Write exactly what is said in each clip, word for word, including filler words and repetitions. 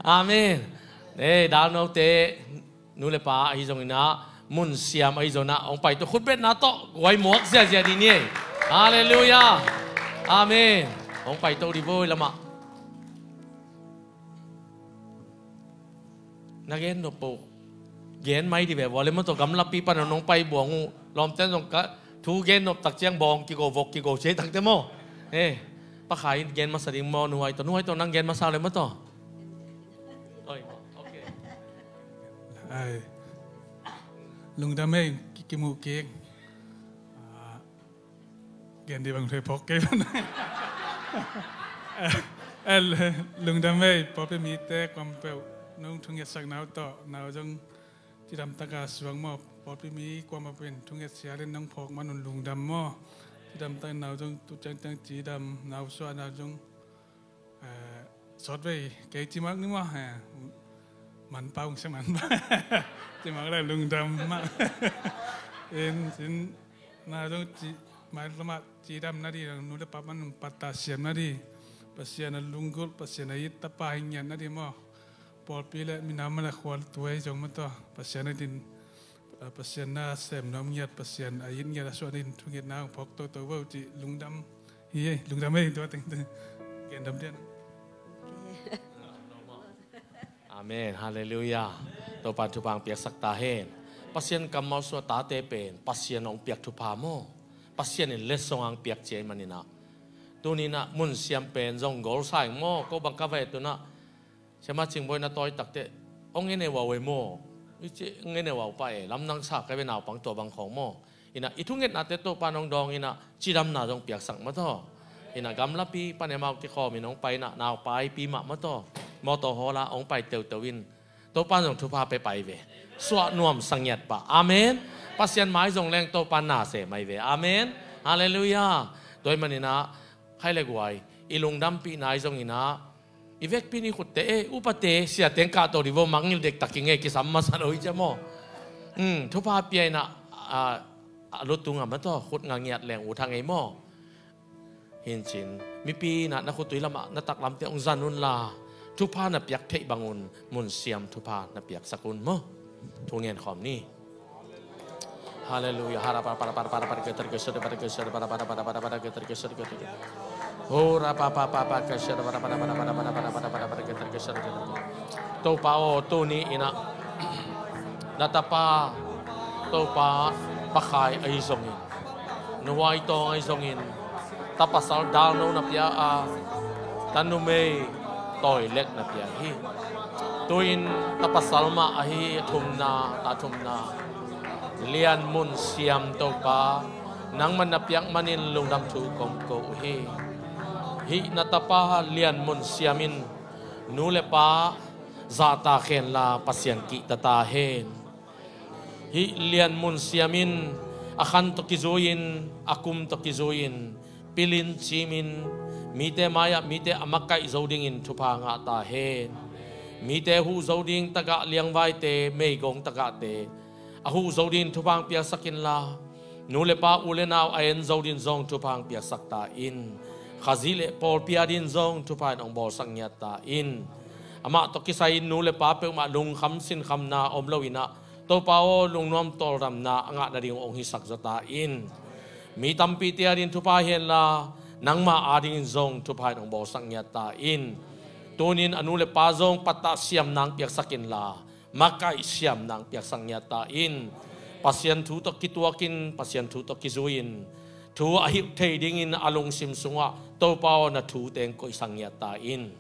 Amen. Ei, dalnote, nu le pa ahi zongin ah, mun siam ahi zongin ah, hong pai tawh khutbetna tawh guai muak ziazia ding ni ei. Halleluiah. Amen. Hong pai tawh dih voi lamah. Na gen nop po. Gen mai dih ve vua le maw tawh, gamlapi pan hong pai buang uh. Lawmten zong ka thu gen nop tak ciang bawng kigo, vok kigo ciai takte maw. Eh, Pa Khai in gen masa ding maw, nu Hai tawh, nu Hai tawh nang gen masa le maw tawh. Oi, ok. Ai. Lungdam ei, ki, kimuh kik. Ah, gen dih bang thei phawk kei pan. Eh, lungdam ei, pawlpi mite kuam peuh. Nong thungetsakna uh tawh, nau zong cidam taka suang maw. Pawlpi mi kuamah pen thungetsia le nong phawk man un lungdam maw. Cidam tak nau zong tu ciangciang cidam, nau suah nau zong, eh, sawt vei kei cimak ni maw, eh, manpa ung sia manpa. Cimak le lungdam mah. In, in, nau zong ci, mai lamah cidam nadih, nu le pa man un pattah siam nadih. Pasian a lunggulh, Pasian a it tapa hi ngiat nadih maw. Pawlpi le minam le khua le tuai zong maw tawh, Pasian a din, ah, Pasian na sem nuam ngiat, Pasian a it ngiat a suah din thungetna hong phawk toto vo cih lungdam hi ei, lungdam ei, tua teng teng. Gendam dian. Amen. Halleluiah. Topa thupha hong piaksak ta hen. Pasian kammal suah tate pen Pasian hong piak thupha maw. Pasian in letsong hong piak ciai maninah. Tuninah mun siam pen zong gol sa ing maw. Ko bang ka vai tunah Siama Cingbawi na tawi takte, ong ene wau e maw? I ci ong ene wau pa e, lamdang sa ka ve naupang tua bang khawng maw? Inah i thungetnate Topa nong dawng inah cidamna zong piaksak maw taw? Inah gamlapi pan e mau kikhawm in ong pai inah naupaipi mah maw taw? Mawtaw hawla ong pai teuteu in Topa zong thupha pe pai ve. Suah nuam sangiat pah. Amen. Pasian mai zong leng Topa na se mai ve. Amen. Halleluiah. Tua i maninah khai le guai i lungdampih nai zong inah i vekpi ni khutte e, upate, siate eng kahto dih vo, mangngilh dektak ing e, kisam masa lo hi cia maw? Thupha pia inah a, a lutung a maw taw, khut nga ngiat leng ut hang ei maw? Hincin mipi inah na khutui lamah na taklamte hong zan unla, thupha na piak theih bangun mun siam thupha na piaksak un maw? Thu ngen khawm ni. Halleluiah. Hara para para para para para keter keser para keser para para para para para keter keser keter. Hora pa pa pa pa keser para para para para para para para para para keter keser keter. Topa aw, tuni inah na tapa Topa Pa Khai ahi zongin, nu Hai Tawng ahi zongin, ta pasal dalno na pia a, ta numei tawilek na pia hi. Tuin ta pasal mah ahi, a thumna, ta thumna, Lian Mun Siam Topa, nangman na piak manin lungdam thu kong ko uh hi. Hih na tapa Lian Mun Siam in nu le pa zahtak henla Pasian kihta ta hen. Hih Lian Mun Siam in a khan tawh kizui-in, a kum tawh kizui-in, pilin cimin, mite mai-ah mite a makaih zo dingin thupha ngah ta hen. Mite huh zo ding tagah liangvaite, meigong tagahte a huh zo dingin thupha hong piaksak inla, nu le pa, u le nau a en zo dingin zong thupha hong piaksak ta in. Khazih le pawlpi a dingin zong thupha in hong bawlsak ngiat ta in. Amah tawh kisai-in nu le pa peuhmah lungkham sinkhamna om lo inah, Topa aw, lungnuam tawldamna a ngah nading hong hisak zaw ta in. Mi tampite a dingin thupha hi henla, nangma a dingin zong thupha in hong bawlsak ngiat ta in. Tunin a nu le pa zong pattah siamna hong piaksak inla, makaih siamna hong piaksak ngiat ta in. Pasian thu tawh kituakin, Pasian thu tawh kizui-in, thu a hilh thei dingin a lungsim sungah Topa aw, na thute hong koihsak ngiat ta in.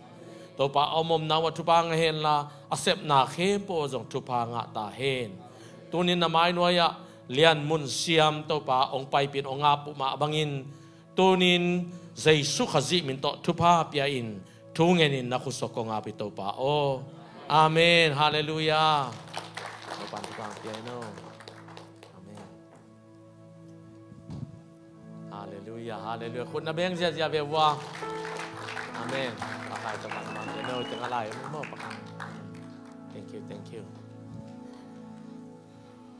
Topa a om omna uh ah thupha ngah henla, a sepna khempeuh ah zong thupha ngah ta hen. Tunin na mainuai-ah Lian Mun Siam Topa hong paipih in hong ap uh mah bangin, tunin Jesu Khazih min tawh thupha pia-in, thu ngenin na khutsuak kong ap hi Topa aw. Amen. Halleluiah. Topa in thupha pia in aw. Amen. Halleluiah, halleluiah. Khut na beng ziazia ve vua. Amen. Pakai Topa in thupha pia in aw. Teng a lai maw Pakai. Thank you, thank you.